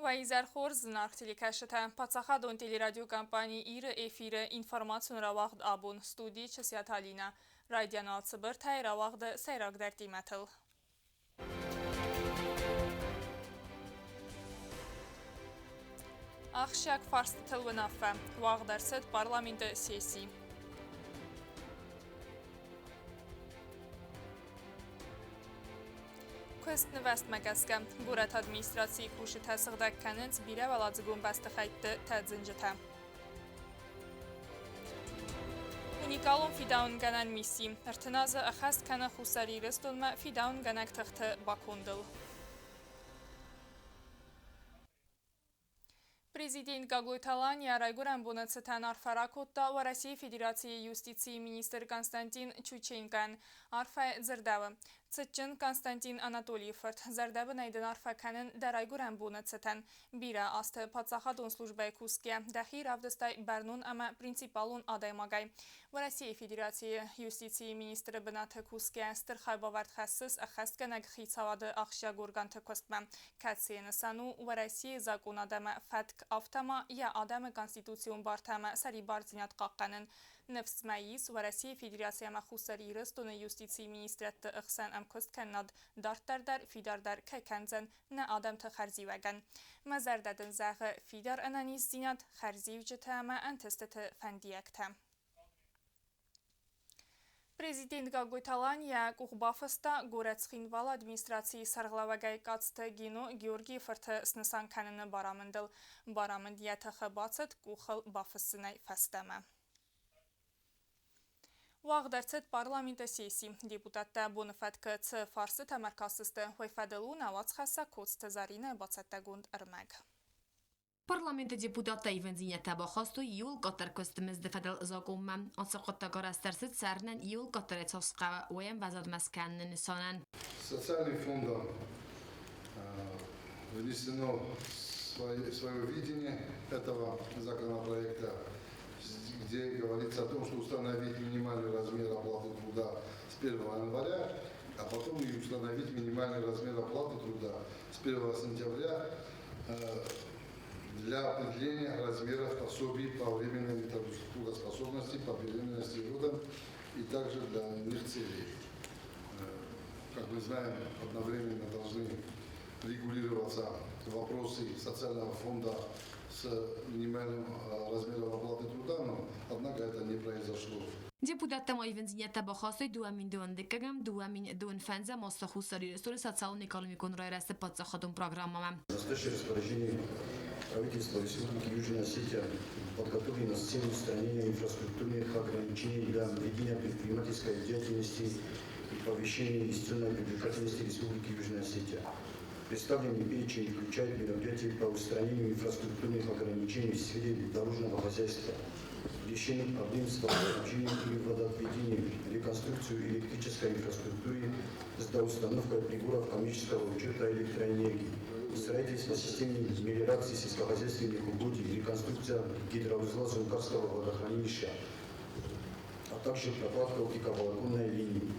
Уӕ изӕр хорз, зынаргъ телекӕсджытӕ! Паддзахадон телерадиокомпани Ир-ы эфиры информацион рауагъд абон студийы Чысиаты Алинӕ. Райдиан цыбыртӕй рауагъды сӕйрагдӕр темӕтыл. Ахсджиаг фарстытыл уынаффӕ уагъд ӕрцыд парламенты сесси. Куыст нывӕстмӕ гӕсгӕ горӕты администрацийы кусджытӕ сыгъдӕг кӕнынц бирӕуӕладзыгон бӕстыхӕйтты тӕдзынджытӕ. Уникалон фидауынгӕнӕн мисси 30 азы ӕххӕст кӕны Хуссар Ирыстонмӕ фидауынгӕнӕг тыхты бакондыл. Президент Гаглойты Алан йӕ райгуырӕн боны цытӕн арфӕ ракодта Уӕрӕсейы Федерацийы юстицийы министр Константин Чученкойӕн. Арфӕ дзырдӕуы. Цытджын Константин Анатолийы фырт, зӕрдӕбынӕй дын арфӕ кӕнын дӕ райгуырӕн боны цытӕн. Бирӕ азты паддзахадон службӕйы кусгӕйӕ, дӕхи равдыстай бӕрнон ӕмӕ принципиалон адӕймагӕй. Уӕрӕсейы Федерацийы юстицийы министры бынаты кусгӕйӕ стыр хайбавӕрд хӕссыс ӕххӕстгӕнӕг хицауады ахсджиаг органты куыстмӕ, кӕцыйы нысан у Уӕрӕсейы закъонадӕмӕ фӕтк, афтӕ ма йӕ адӕмы конституцион бартӕ ӕмӕ сӕрибардзинад хъахъхъӕнын. Ныфс мӕ ис, Уӕрӕсейы Федераци ӕмӕ Хуссар Ирыстоны юстицийы министрӕдты ӕхсӕн ӕмкуысткӕнынад дарддӕр дӕр фидардӕр кӕй кӕндзӕн нӕ адӕмты хӕрзиуӕгӕн. Мӕ зӕрдӕ дын зӕгъы фидар ӕнӕниздзинад, хӕрзиуджытӕ ӕмӕ ӕнтыстыты фӕндиӕгтӕ. Президент Гаглойты Алан йӕ къух бафыста горӕт Цхинвалы администрацийы сӕргълӕууӕгӕй Къадзты Гино Георгийы фырты снысан кӕныны барамындыл. Барамынд йӕ тыхы бацыд къухыл бафыссынӕй фӕстӕмӕ. Уагъд ӕрцыд парламенты сесси. Депутаттӕ боны фӕткы цы фарстытӕм ӕркастысты, уый фӕдыл у нӕ уацхӕссӕг Коцты Заринӕ бацӕттӕгонд ӕрмӕг. Парламенты депутаттӕ ивындзинӕдтӕ бахастой иууыл къаддӕр куысты мызды фӕдыл закъонмӕ. Ацы хъуыддаг арӕзт ӕрцыд цӕрынӕн иууыл къаддӕрӕй цас хъӕуы, уый ӕмвӕзадмӕ скӕныны нысанӕн. Социальный фондом внесено свое видение этого законопроекта, где говорится о том, что установить минимальный размер оплаты труда с 1 января, а потом и установить минимальный размер оплаты труда с 1 сентября для определения размеров пособий по временной трудоспособности, по беременности и родам и также для иных целей. Как мы знаем, одновременно должны регулироваться вопросы социального фонда с минимальным размером оплаты труда, но однако это не произошло. Депутаттӕ ма ивындзинӕдтӕ бахастой 2012-ӕм, 2025-ӕм азты Хуссар Ирыстоны социалон-экономикон райрӕзты паддзахадон программӕмӕ. Настоящее распоряжение правительства Республики Южная Осетия подготовлено с целью устранения инфраструктурных ограничений для ведения предпринимательской деятельности и повышения инвестиционной привлекательности Республики Южная Осетия. Представленный перечень включает мероприятия по устранению инфраструктурных ограничений в сфере дорожного хозяйства, решению проблем с водоснабжением и водоотведением, реконструкцию электрической инфраструктуры с доустановкой приборов коммерческого учета электроэнергии, строительство системы мелиорации сельскохозяйственных угодий, реконструкция гидроузла Зункарского водохранилища, а также прокладка оптиковолоконной линии.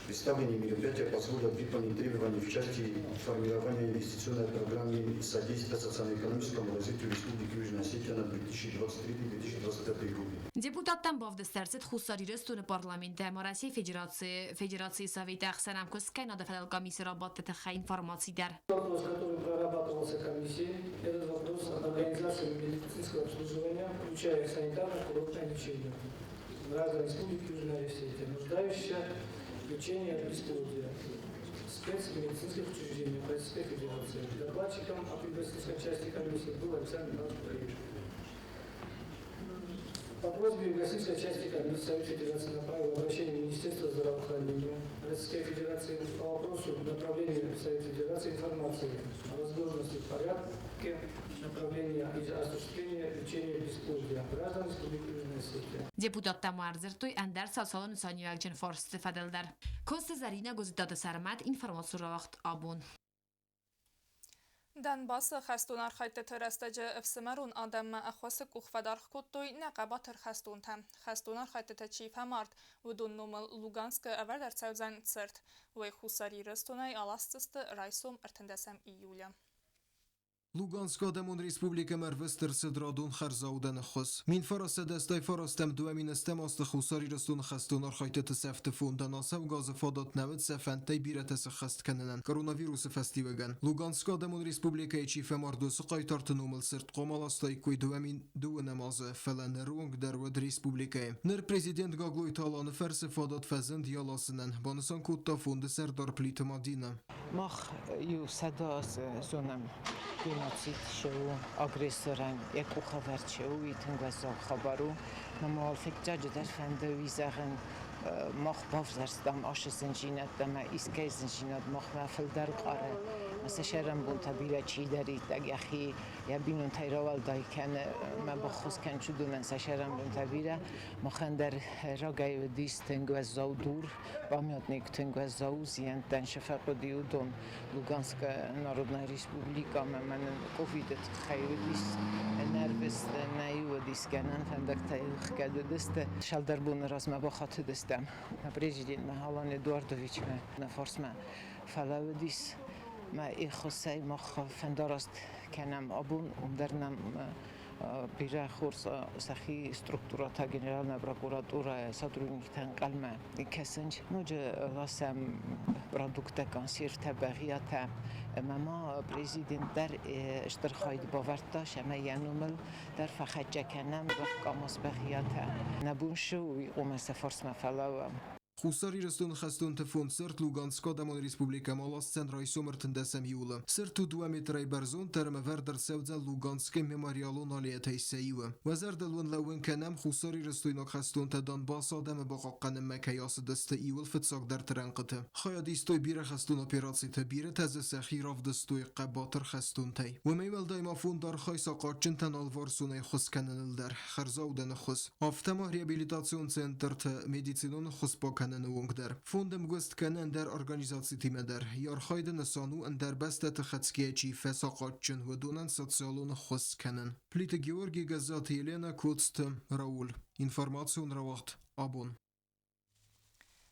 Представленные мероприятия позволят выполнить требования в части формирования инвестиционной программы содействия социально-экономическому развитию Республики Южная Осетия на 2023-2025 годы. Депутаттӕм бавдыст ӕрцыд Хуссар Ирыстоны парламенты ӕмӕ Российы Федерацийы Федерацийы Советы ӕхсӕн ӕмкуысткӕнынады фӕдыл комиссийы рабадты тыххӕй информаци дӕр. Вопрос, который прорабатывался комиссией, этот вопрос об организации медицинского обслуживания, включая санитарно-курортное лечение граждан Республики Южная Осетия, нуждающихся в лечении от бесплодия спецмедицинских учреждений Российской Федерации. Докладчиком от югосетинской части комиссии был Александр Михайлович Браишев. По просьбе Югосетинской части комиссии Совет Федерации направил обращение в Министерство здравоохранения Российской Федерации по вопросу направления в Совет Федерации информации о возможности в порядке направления и осуществления лечения бесплодия граждан Республики Южная Осетия. Депутаттӕ ма ӕрдзырдтой ӕндӕр социалон нысаниуӕгджын фарстыты фӕдыл дӕр. Коцты Зӕринӕ Гуызыдтаты Сӕрмӕт, информацион рауагъд абон. Донбассы хӕстон архӕйдтыты рӕстӕджы ӕфсымӕрон адӕммӕ ӕххуысы къух фӕдаргъ кодтой нӕ хъӕбатыр хӕстонтӕ. Хӕстон архӕйдтыты чи фӕмард, уыдон номыл Луганскы ӕвӕрд ӕрцӕудзӕн цырт. Уый Хуссар Ирыстонӕй аласдзысты райсом 13 июля. Луганскы Адӕмон Республикӕмӕ ӕрвыст ӕрцыд радон хӕрзаудӕн ӕххуыс. 1989 2010 азты Хуссар Ирыстоны хӕстон архайдтыты сӕфты фондӕн ацӕугӕ азы фадат нӕ уыд сӕ фӕндтӕй бирӕтӕ сӕххӕст кӕнынӕн коронавирусы фӕстиуӕгӕн. Луганскы Адӕмон Республикӕйы чи фӕмард, уыцы хъайтарты номыл цырт хъуамӕ ластаиккой 2002 азы, фӕлӕ ныры онг дӕр уыд республикӕйы. Ныр президент Гаглойты Аланы фӕрцы фадат фӕзынд йӕ ласынӕн, банысан кодта фонды сӕрдар Плиты Мадинӕ. Мах иу 100 азы зонӕм, геноцид цы у, агрессорӕн йӕ къухӕвӕрд цы у, уый тынг уӕззау хабар у. Мӕ ма уал фыццаджыдӕр фӕнды уый зӕгъын, мах бавзӕрстам ацы зындзинӕдтӕ ӕмӕ искӕй зындзинад махмӕ фылдӕр хъары. Сӕ сӕрӕнбонтӕ бирӕ чидӕриддӕр йӕхи йӕ бинонтӕй рауӕлдай кӕны мӕ баххуыс кӕн уыдонӕн сӕ сӕрӕнбонтӕ бирӕ. Махӕн дӕр рагӕй уыдис тынг уӕззау дур, памятник тынг уӕззау зиӕнттӕн сӕ фӕхъуыди уыдон. Луганская Народная Республика ӕмӕ мӕнӕн ковиды тыххӕй уыдис ӕнӕрвыст, нӕ уыдис гӕнӕн, фӕндӕгтӕ ӕхгӕд уыдысты. Цалдӕр боны размӕ бахатыдыстӕм нӕ президентмӕ Алан Эдуардовичмӕ, нӕ фарсмӕ фӕлӕууыдис мӕ ӕххуысӕй мах фӕндараст кӕнӕм абон, уым дӕр нӕм бирӕ хорз сӕхи структурӕтӕ Генеральная прокуратурӕйы сотрудниктӕ ӕнхъӕлмӕ кӕсынц. Ноджы ласӕм продукттӕ, консервтӕ, бӕгъиатӕ. Ӕмӕ ма президент дӕр стыр хайд бавӕрдта, ӕмӕ йӕ номыл дӕр фӕхӕццӕ кӕнӕм къамаз бӕгъиатӕ. Нӕ бон цы у, уый хъуамӕ сӕ фарсмӕ фӕлӕууӕм. Хуссар Ирыстоны хӕстонты фонд цырт Луганскы Адӕмон Республикӕмӕ аласдзӕн райсом 13 июлы. Цырт у 2 метрӕй бӕрзонддӕр ӕмӕ ӕвӕрд ӕрцӕудзӕн Луганскы мемориалон аллеятӕй сӕ иуы. Уӕ зӕрдыл уын лӕууын кӕнӕм, хуссарирыстойнаг хӕстонтӕ Донбассы адӕмы бахъахъхъӕнынмӕ кӕй ацыдысты иууыл фыццагдӕрты рӕнхъыты. Хайад истой бирӕ хӕстон операциты, бирӕтӕ дзы сӕхи равдыстой хъӕбатыр хӕстонтӕй. Уымӕй уӕлдай ма фонд архайы сахъатджынтӕн алыварсонӕй ӕххуыс кӕныныл дӕр, хӕрзаудӕн ӕххуыс. Афтӕ ма реабилитацион центрты медицинон ӕххуыс бакӕныны онг дӕр. Фонд ӕмгуыст кӕны ӕндӕр организацитимӕ дӕр. Йӕ архайды нысан у ӕндӕр бӕстӕты хӕцгӕйӕ чи фӕсахъатджын, уыдонӕн социалон ӕххуыс кӕнын. Плиты Георгий, Гӕззаты Еленӕ, Коцты Рауль. Информацион рауагъд абон.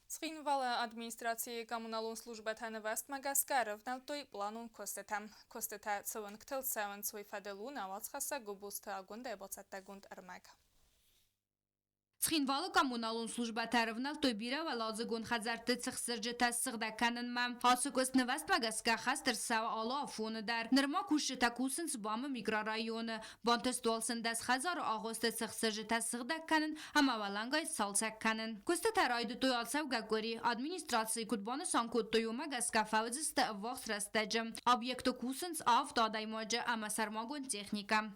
Цхинвалы администрацийы коммуналон службӕтӕ нывӕзтмӕ гӕсгӕ ӕрӕвнӕлдтой планон куыстытӕ. Куыстытӕ цы уынгтыл цӕуынц, уый фӕдыл у нӕ уацхӕссӕг Губузты Агуындӕйы бацӕттӕгонд ӕрмӕг. Цхинвалы коммуналон службӕтӕ ӕрӕвнӕлдтой бирӕуӕладзыгон хӕдзӕртты цыхцырджытӕ ссыгъдӕг кӕнынмӕ. Ацы куыст нывӕзтмӕ гӕсгӕ хаст ӕрцӕуы алы афоны дӕр. Нырма кусджытӕ кусынц БАМ-ы микрорайоны. Бантыст уал сын 10 хӕдзары агъуысты цыхцырджытӕ ссыгъдӕг кӕнын ӕмӕ уӕлӕнгай цалцӕг кӕнын. Куыстытӕ райдыдтой ацӕугӕ къуыри. Администрацийы куыд банысан кодтой, уымӕ гӕсгӕ фӕуыдзысты ӕввахс рӕстӕджы. Объекты кусынц авд адӕймаджы ӕмӕ сӕрмагонд техникӕ.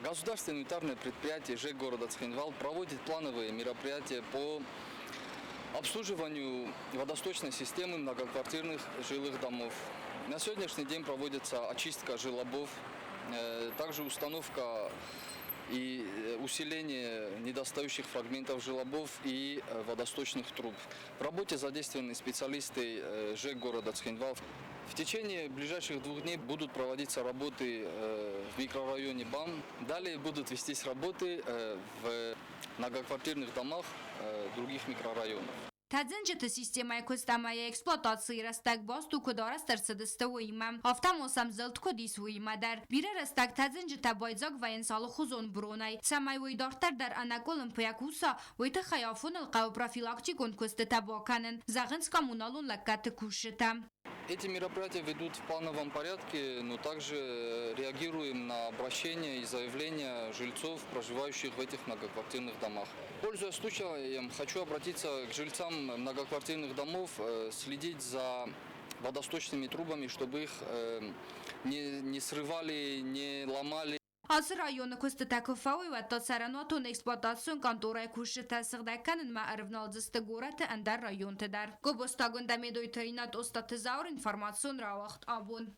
Государственное унитарное предприятие ЖЭК города Цхинвал проводит плановые мероприятия по обслуживанию водосточной системы многоквартирных жилых домов. На сегодняшний день проводится очистка желобов, также установка и усиление недостающих фрагментов желобов и водосточных труб. В работе задействованы специалисты ЖЭК города Цхинвал. В течение ближайших 2 дней будут проводиться работы в микрорайоне БАМ. Далее будут вестись работы в многоквартирных домах других микрорайонов. Тӕдзынджыты системӕйы куыст ӕмӕ йӕ эксплуатацийы рӕстӕг баст у, куыд арӕзт ӕрцыдысты, уыимӕ. Афтӕ ма сӕм зылд куыд ис, уыимӕ дӕр. Бирӕ рӕстӕг тӕдзынджытӕ байдзаг вӕййынц алыхуызон бронӕй. Цӕмӕй уый дарддӕр дӕр ӕнӕкъуылымпыйӕ куса, уый тыххӕй афоныл хъӕуы профилактикон куыстытӕ бакӕнын, зӕгъынц коммуналон лӕггӕдты кусджытӕ. Эти мероприятия ведут в плановом порядке, но также реагируем на обращения и заявления жильцов, проживающих в этих многоквартирных домах. Пользуясь случаем, хочу обратиться к жильцам многоквартирных домов, следить за водосточными трубами, чтобы их не срывали, не ломали. Ацы районы куыстытӕ куы фӕуой, уӕд та цӕрӕнуатон эксплуатацион конторӕйы кусджытӕ сыгъдӕг кӕнынмӕ ӕрывналдзысты горӕты ӕндӕр районты дӕр. Гобозты Агуындӕ, Медойты Ринат, Остъаты Зауыр, информацион рауагъд Абон.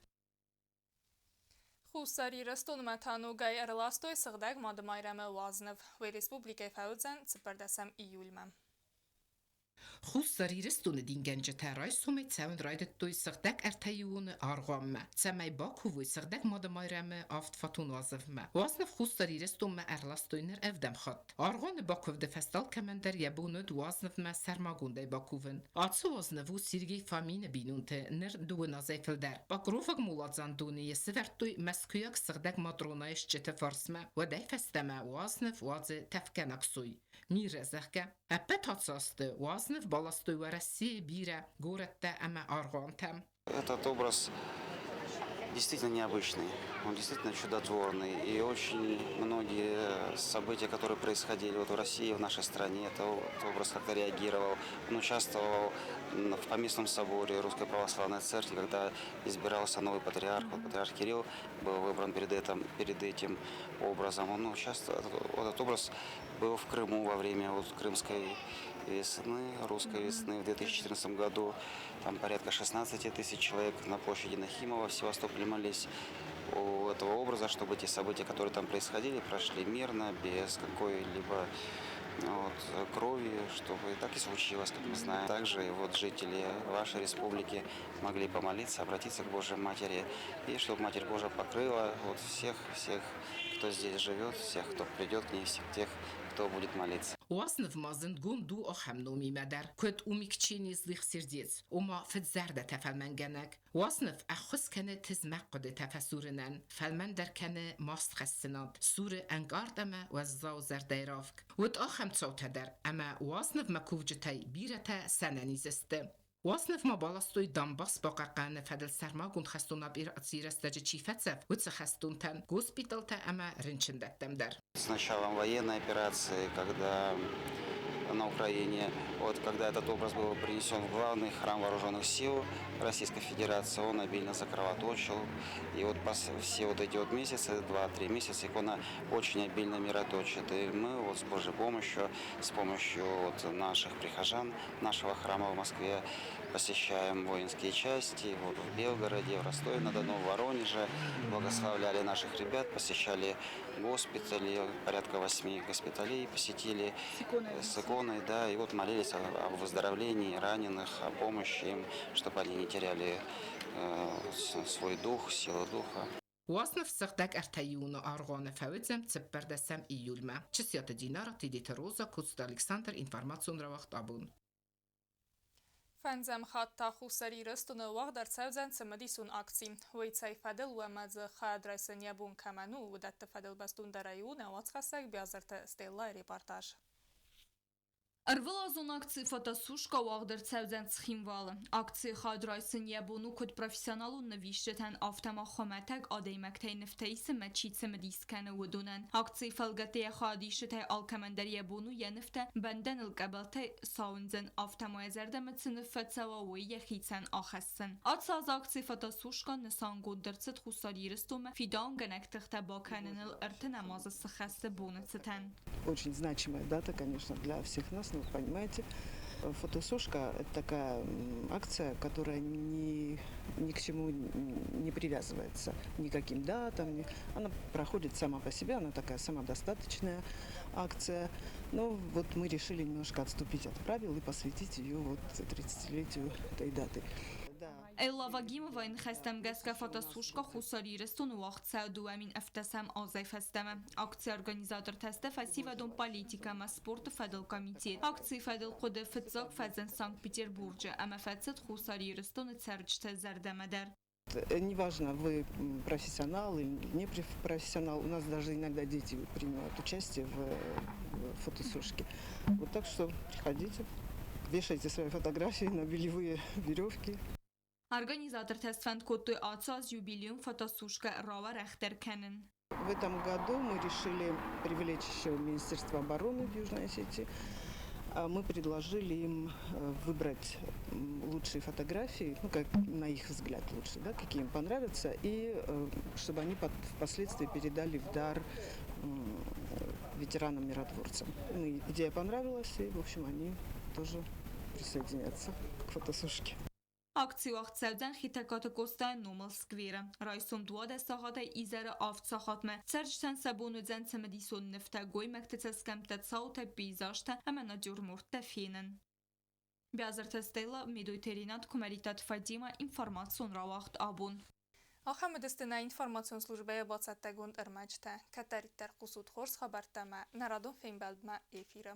Хуссар Ирыстонмӕ та ногӕй ӕрластой Сыгъдӕг Мадымайрӕмы уазныв. Уый республикӕйы фӕуыдзӕн 14 июльмӕ. Хуссар Ирыстоны дингӕнджытӕ райсомӕй цӕуын райдыдтой Сыгъдӕг Ӕртӕиуоны аргъуанмӕ, цӕмӕй бакувой Сыгъдӕг Мадымайрӕмы авдфатон уазӕгмӕ. Уазныв Хуссар Ирыстонмӕ ӕрластой ныр ӕвдӕм хатт. Аргъуаны бакуывды фӕстӕ алкӕмӕндӕр йӕ бон уыд уазнывмӕ сӕрмагондӕй бакувын. Ацы уазныв у Сергей Фомины бинонты ныр дыууын азӕй фылдӕр. Покроваг моладзандоны йӕ сӕвӕрдтой Мӕскуыйаг Сыгъдӕг Матронайы стджыты фарсмӕ. Уӕдӕй фӕстӕмӕ уазныв уадзы тӕфгӕнаг сой. Мирӕ, зӕгъгӕ, ӕппӕт ацы азты уазныв баластой Уӕрӕсейы бирӕ горӕттӕ ӕмӕ аргъуантӕм. Этот образ действительно необычный, он действительно чудотворный. И очень многие события, которые происходили вот в России, в нашей стране, этот образ как-то реагировал. Он участвовал в Поместном соборе Русской Православной Церкви, когда избирался новый патриарх. Вот патриарх Кирилл был выбран перед этим образом. Он участвовал, этот образ был в Крыму во время вот Крымской весны, русской весны в 2014 году. Там порядка 16 тысяч человек на площади Нахимова в Севастополе молились у этого образа, чтобы те события, которые там происходили, прошли мирно, без какой-либо вот, крови, чтобы так и случилось, как мы знаем. Также и вот жители вашей республики могли помолиться, обратиться к Божьей Матери, и чтобы Матерь Божия покрыла вот всех, всех, кто здесь живет, всех, кто придет к ней, всех тех, кто будет молиться. Уазныв ма зындгонд у ахӕм номимӕ дӕр, куыд Умягчение злых сердец, ома фыдзӕрдӕтӕ фӕлмӕнгӕнӕг. Уазныв ӕххуыс кӕны тызмӕг хъуыдытӕ фӕсурынӕн, фӕлмӕндӕр кӕны мастхӕссынад, суры ӕнкъард ӕмӕ уӕззау зӕрдӕйы равг. Уыд ахӕм цаутӕ дӕр, ӕмӕ Уазнывмӕ кувджытӕй бирӕтӕ сӕнӕниз сты. Уазныв ма баластой Донбасс бахъахъхъӕныны фӕдыл сӕрмагонд хӕстон операцийы рӕстӕджы чи фӕцӕф, уыцы хӕстонтӕн госпиталтӕ ӕмӕ рынчындӕттӕм дӕр. С началом военной операции, когда на Украине, вот когда этот образ был принесен в главный храм вооруженных сил Российской Федерации, он обильно закровоточил. И вот все вот эти вот месяцы, 2-3 месяца, икона очень обильно мироточит. И мы вот с Божьей помощью, с помощью вот наших прихожан нашего храма в Москве посещаем воинские части вот в Белгороде, в Ростове-на-Дону, в Воронеже, благословляли наших ребят, посещали госпитали, порядка 8 госпиталей посетили с иконой, да, и вот молились о выздоровлении раненых, о помощи им, чтобы они не теряли свой дух, силу духа. Уазныв Сыгъдӕг Ӕртӕиуоны аргъуаны фӕуыдзӕн 14 июльмӕ. Чысиаты Динара, Тедеты Роза, Коцты Александр, информацион рауагъд Абон. Фӕндзӕм хатт та Хуссар Ирыстоны уагъд ӕрцӕудзӕн цымыдисон акци. Уый цӕй фӕдыл у ӕмӕ дзы хайад райсын йӕ бон кӕмӕн у, уыдӕтты фӕдыл бӕстондӕрӕй у нӕ уацхӕссӕг Биазырты Стеллайы репортаж. Ӕрвылазон акци «Фотосушка» уагъд ӕрцӕудзӕн Цхинвалы. Акцийы хайад райсын йӕ бон у куыд профессионалон нывисджытӕн, афтӕ ма хуымӕтӕг адӕймӕгтӕй нывтӕ исынмӕ чи цымыдис кӕны, уыдонӕн. Акцийы фӕлгӕтты йӕ хайадисджытӕй алкӕмӕндӕр йӕ бон у йӕ нывтӕ бӕндӕныл къӕбӕлтӕй сауындзын, афтӕ ма йӕ зӕрдӕмӕ цы ныв фӕцӕуа, уый йӕхицӕн ахӕссын. Ацы аз акци «Фотосушка» нысангонд ӕрцыд Хуссар Ирыстонмӕ фидауынгӕнӕг тыхтӕ бакӕныныл 30-ӕм азы сыххӕсты боны цытӕн. Очень значимая дата, конечно, для всех нас, но вы понимаете, фотосушка – это такая акция, которая ни к чему не привязывается, никаким датам. Она проходит сама по себе, она такая самодостаточная акция. Но вот мы решили немножко отступить от правил и посвятить ее вот 30-летию этой даты. Элла Вагимовайы ныхӕстӕм гӕсгӕ фотосушка Хуссар Ирыстоны уагъд цӕуы 2017 азӕй фӕстӕмӕ. Акцийы организатортӕ сты фӕсивӕдон политикӕ ӕмӕ спорты фӕдыл комитет. Акцийы фӕдыл хъуыды фыццаг фӕзынд Санкт-Петербурджы ӕмӕ фӕцыд Хуссар Ирыстоны цӕрджыты зӕрдӕмӕ дӕр. Неважно, вы профессионал или не профессионал, у нас даже иногда дети принимают участие в фотосушке. Вот так что приходите, вешайте свои фотографии на бельевые веревки. Организатортӕ сфӕнд кодтой ацы аз юбилейон фотосушкӕ рауӕрӕхдӕр кӕнын. В этом году мы решили привлечь еще Министерство обороны в Южной Осетии. Мы предложили им выбрать лучшие фотографии, ну, как на их взгляд лучше, да, какие им понравятся, и чтобы они впоследствии передали в дар ветеранам-миротворцам. Ну, идея понравилась, и, в общем, они тоже присоединятся к фотосушке. Акци уагъд цӕудзӕн Хетӕгкаты Къостайы номыл скверы. Райсом 12 сахатӕй изӕры 7 сахатмӕ. Цӕрджытӕн сӕ бон уыдзӕн цымыдисон нывтӕ, гоймӕгты цӕсгӕмттӕ, цаутӕ, пейзажтӕ ӕмӕ натюрморттӕ фенын. Биазырты Стелла, Медойты Ренат, Куымӕридтаты Фатимӕ, информацион рауагъд Абон. Ахӕм уыдысты нӕ информацион службӕйы бацӕттӕгонд ӕрмӕджытӕ. Кӕддӕриддӕр хъусут хорз хабӕрттӕ ӕмӕ нӕ радон фембӕлдмӕ эфиры.